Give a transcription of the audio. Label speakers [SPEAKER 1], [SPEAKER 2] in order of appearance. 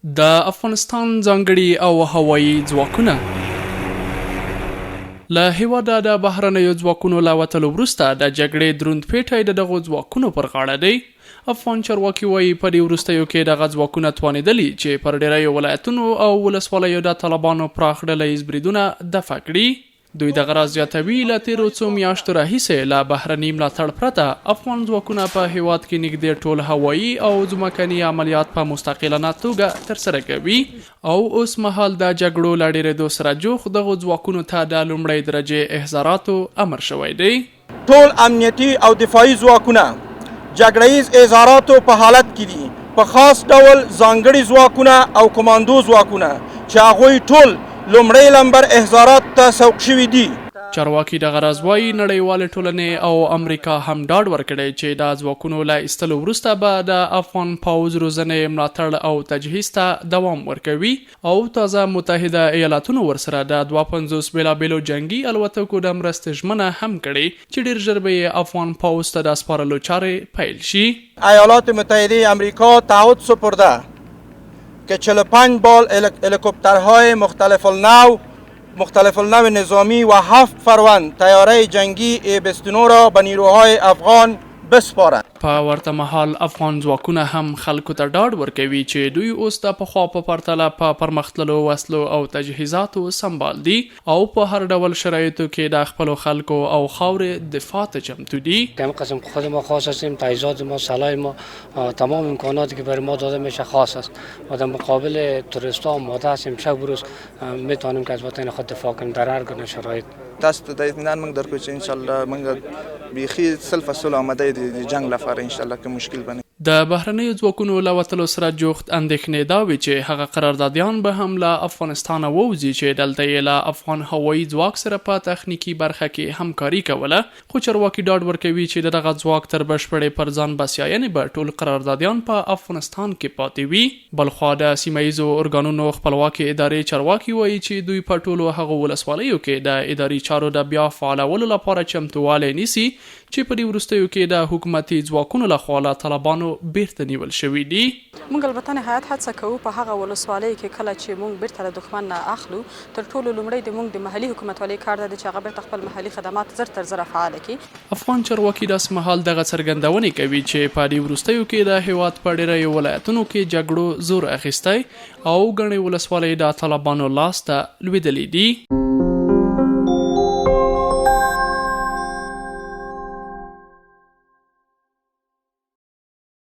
[SPEAKER 1] د افغانستان ځانګړي او هوایي ځواکونه له هېواده د بهرنیو ځواکونو له وتلو وروسته د جګړې دروند پېټی د دغو ځواکونو پر غاړه دی. افغان چارواکي وايي، په دې وروستیو کې دغه ځواکونه توانېدلي چې پر ډېریو ولایتونو او ولسوالیو د طالبانو پراخ ډله ییز بریدونه دفع کړي. دوی دغه راز زیاتوي، له تېرو څو میاشتو راهیسې له بهرني ملاتړ پرته افغان ځواکونه په هېواد کې نږدې ټول هوایي او ځمکني عملیات په مستقلانه توګه ترسره کوي او اوس مهال د جګړو له ډېرېدو سره جوخت دغو ځواکونو ته د لومړۍ درجې احضاراتو امر شوی دی.
[SPEAKER 2] ټول امنیتي او دفاعي ځواکونه جګړه ییز اظهاراتو په حالت کې دي، په خاص ډول ځانګړي ځواکونه او کماندو ځواکونه چې هغوی ټول لومړی لمبر احضاراتو ته سوق شوي دي.
[SPEAKER 1] چارواکي دغه راز وايي، نړیوالې ټولنې او امریکا هم ډاډ ورکړی چې د ځواکونو له ایستلو وروسته به د افغان پوځ روزنې، ملاتړ او تجهیز ته دوام ورکوي. او تازه متحده ایالاتونو ورسره د 52 بېلابېلو جنګي الوتکو د مرستې ژمنه هم کړې چې ډېر ژر به یې افغان پوځ ته د سپارلو چارې پیل شي.
[SPEAKER 2] ایالات متحده امریکا تعهد سپرده که 45 بال هلیکوپترهای مختلف النوع مختلف النوع نظامی و هفت فروند طیاره جنگی ای 29 را به نیروهای افغان بسپارند.
[SPEAKER 1] په ورته مهال افغان ځواکونه هم خلکو ته ډاډ ورکوي چې دوی اوس د پخوا په پرتله په پرمختللو وسلو او تجهیزاتو سمبال دي او په هر ډول شرایطو کې د خپلو خلکو او خاورې دفاع ته چمتو دي.
[SPEAKER 3] کم قسم خود ما خاص هستیم، تجهیزات ما، سلاح ما، تمام امکاناتی که برای ما داده میشه خاص است و در مقابل تروریست ها آماده هستیم. شب و روز میتوانیم که از وطن خود دفاع کنیم در هر گونه شرایط.
[SPEAKER 4] تاسو ته دا اطمینان موږ درکو چې ان شاء الله موږ بیخي سل په سلو اماده یو د جنګ لپاره ان شاء الله کوم مشکل به نه.
[SPEAKER 1] د بهرنیو ځواکونو له وتلو سره جوخت اندېښنې دا وې چې هغه قراردادیان به هم له افغانستانه ووځي چې دلته یې له افغان هوایي ځواک سره په تخنیکي برخه کې همکاري کوله، خو چارواکي ډاډ ورکوي چې د دغه ځواک تر بشپړې پر ځان بسیاینې به ټول قراردادیان په افغانستان کې پاتې وي. بلخوا د سیمه ییزو ارګانونو خپلواکې ادارې چارواکي وايي چې دوی په ټولو هغو ولسوالیو کې د اداري چارو د بیا فعالولو لپاره چمتووالی نیسي چې په دې وروستیو کې د حکومتي ځواکونو له خوا له طالبانو بیرته نیول شوي دي.
[SPEAKER 5] موږ البته نهایت هڅه کوو په هغه ولسوالیو کې کله چې موږ بیرته له دښمن نه اخلو تر ټولو لومړی د موږ د محلي حکومتولۍ کار دا دی چې هغه بیرته خپل محلي خدمات زر تر زره فعال کړي.
[SPEAKER 1] افغان چارواکي داسې مهال دغه څرګندونې کوي چې په دې وروستیو کې د هېواد په ډېریو ولایتونو کې جګړو زور اخیستی او ګڼې ولسوالۍ د طالبانو لاس ته لوېدلې دي.